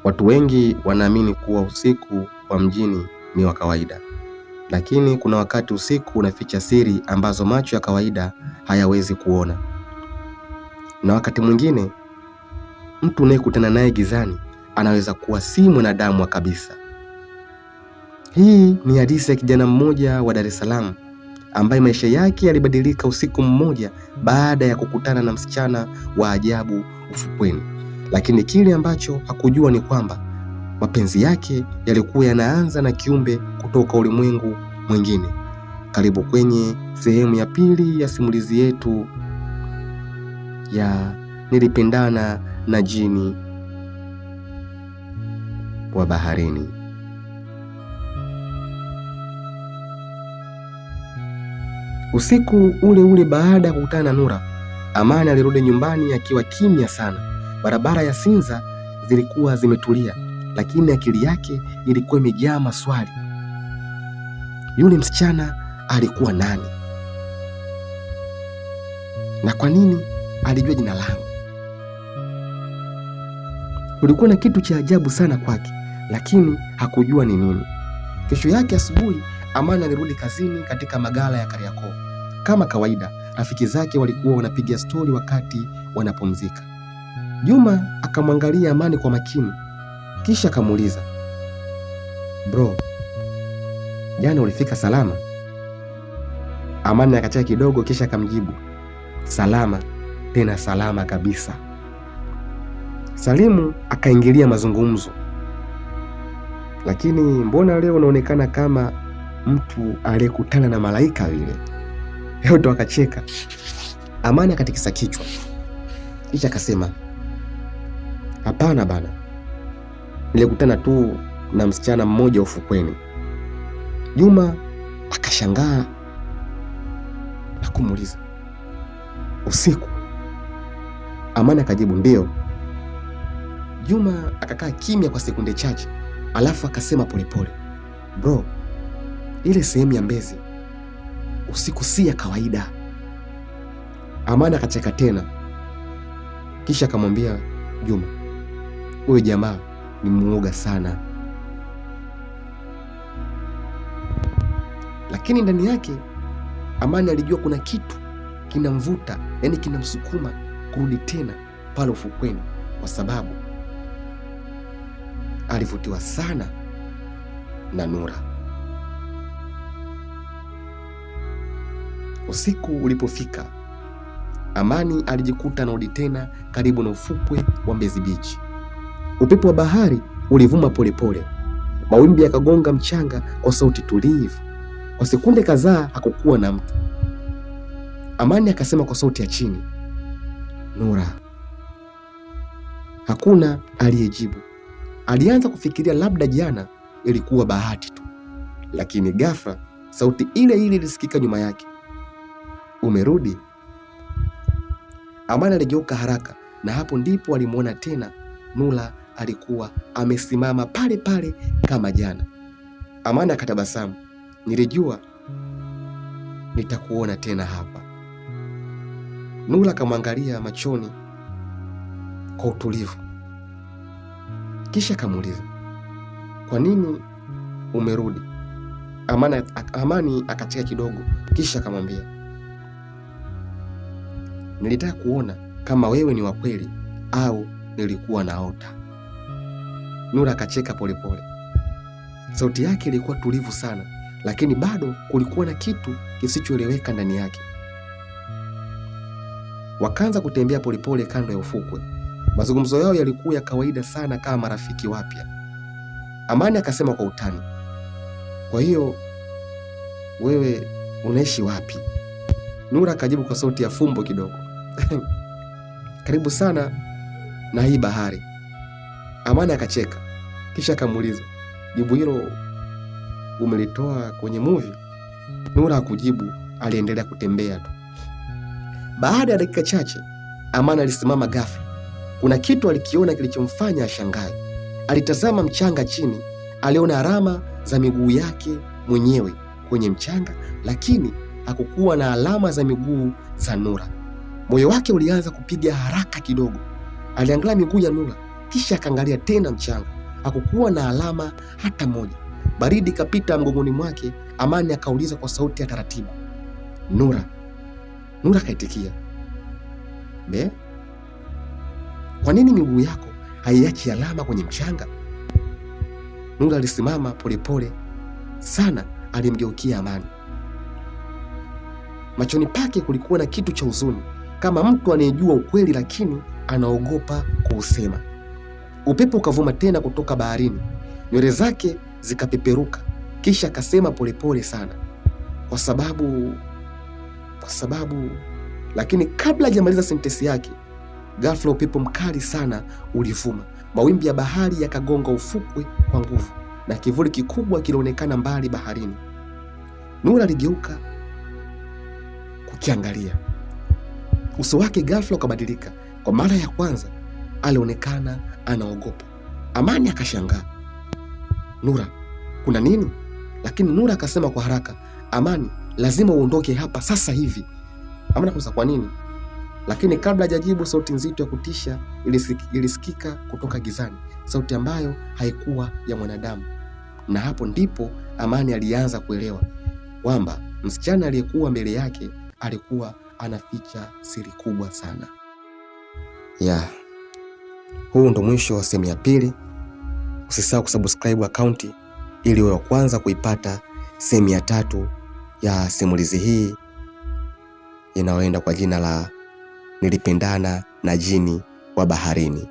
Watu wengi wanaamini kuwa usiku wa mjini ni wa kawaida, lakini kuna wakati usiku unaficha siri ambazo macho ya kawaida hayawezi kuona. Na wakati mwingine mtu unayekutana naye gizani anaweza kuwa si mwanadamu wa kabisa. Hii ni hadithi ya kijana mmoja wa Dar es Salaam ambaye maisha yake yalibadilika usiku mmoja baada ya kukutana na msichana wa ajabu ufukweni. Lakini kile ambacho hakujua ni kwamba mapenzi yake yalikuwa yanaanza na kiumbe kutoka ulimwengu mwingine. Karibu kwenye sehemu ya pili ya simulizi yetu ya Nilipendana na Jini wa Baharini. Usiku ule ule baada ya kukutana na Nura, Amani alirudi nyumbani akiwa kimya sana. Barabara ya Sinza zilikuwa zimetulia, lakini akili yake ilikuwa imejaa maswali. Yule msichana alikuwa nani? Na kwa nini alijua jina langu? Kulikuwa na kitu cha ajabu sana kwake, lakini hakujua ni nini. Kesho yake asubuhi, Amani alirudi kazini katika magala ya Kariakoo. Kama kawaida, rafiki zake walikuwa wanapiga stori wakati wanapumzika. Juma akamwangalia Amani kwa makini, kisha akamuuliza, bro, jana ulifika salama? Amani akacheka kidogo, kisha akamjibu, salama tena salama kabisa. Salimu akaingilia mazungumzo, lakini mbona leo unaonekana kama mtu aliyekutana na malaika vile? Yote akacheka. Amani akatikisa kichwa, kisha akasema, hapana bana, nilikutana tu na msichana mmoja ufukweni. Juma akashangaa na kumuuliza, usiku? Amani akajibu ndio. Juma akakaa kimya kwa sekunde chache, alafu akasema polepole, bro, ile sehemu ya Mbezi usiku si ya kawaida. Amani akacheka tena, kisha akamwambia Juma, huyo jamaa ni muoga sana, lakini ndani yake Amani alijua kuna kitu kinamvuta, yani kinamsukuma kurudi tena pale ufukweni, kwa sababu alivutiwa sana na Nura. Usiku ulipofika, Amani alijikuta anarudi tena karibu na ufukwe wa Mbezi Beach. Upepo wa bahari ulivuma polepole, mawimbi yakagonga mchanga kwa sauti tulivu. Kwa sekunde kadhaa hakukuwa na mtu. Amani akasema kwa sauti ya chini, Nura. Hakuna aliyejibu. Alianza kufikiria labda jana ilikuwa bahati tu, lakini ghafla sauti ile ile ilisikika nyuma yake, umerudi? Amani aligeuka haraka, na hapo ndipo alimwona tena Nura alikuwa amesimama pale pale kama jana. Amani akatabasamu, nilijua nitakuona tena hapa. Nura akamwangalia machoni kwa utulivu, kisha akamuuliza, kwa nini umerudi? Amani akacheka kidogo, kisha akamwambia, nilitaka kuona kama wewe ni wa kweli au nilikuwa naota. Nura akacheka polepole. Sauti yake ilikuwa tulivu sana, lakini bado kulikuwa na kitu kisichoeleweka ndani yake. Wakaanza kutembea polepole kando ya ufukwe. Mazungumzo yao yalikuwa ya kawaida sana kama marafiki wapya. Amani akasema kwa utani, kwa hiyo wewe unaishi wapi? Nura akajibu kwa sauti ya fumbo kidogo, karibu sana na hii bahari. Amani akacheka kisha akamuuliza, jibu hilo umelitoa kwenye movie? Nura hakujibu, aliendelea kutembea tu. Baada ya dakika chache, Amani alisimama ghafla. Kuna kitu alikiona kilichomfanya ashangae. Alitazama mchanga chini, aliona alama za miguu yake mwenyewe kwenye mchanga, lakini hakukuwa na alama za miguu za Nura. Moyo wake ulianza kupiga haraka kidogo. Aliangalia miguu ya Nura, Kisha akaangalia tena mchanga, hakukuwa na alama hata moja. Baridi ikapita mgongoni mwake. Amani akauliza kwa sauti ya taratibu, Nura? Nura akaitikia, be, kwa nini miguu yako haiachi alama kwenye mchanga? Nura alisimama polepole sana, alimgeukia Amani. Machoni pake kulikuwa na kitu cha huzuni, kama mtu anayejua ukweli lakini anaogopa kuusema. Upepo ukavuma tena kutoka baharini, nywele zake zikapeperuka, kisha akasema polepole sana, kwa sababu, kwa sababu. Lakini kabla hajamaliza sentensi yake, ghafla upepo mkali sana ulivuma, mawimbi ya bahari yakagonga ufukwe kwa nguvu, na kivuli kikubwa kilionekana mbali baharini. Nura aligeuka kukiangalia. Uso wake ghafla ukabadilika. Kwa mara ya kwanza alionekana anaogopa. Amani akashangaa, Nura, kuna nini? Lakini Nura akasema kwa haraka, Amani, lazima uondoke hapa sasa hivi. Amani akauliza kwa nini? Lakini kabla hajajibu, sauti nzito ya kutisha ilisikika kutoka gizani, sauti ambayo haikuwa ya mwanadamu. Na hapo ndipo Amani alianza kuelewa kwamba msichana aliyekuwa mbele yake alikuwa anaficha siri kubwa sana. Yeah. Huu ndo mwisho wa sehemu ya pili. Usisahau kusubscribe akaunti ili uwe wa kwanza kuipata sehemu ya tatu ya simulizi hii inayoenda kwa jina la Nilipendana na Jini wa Baharini.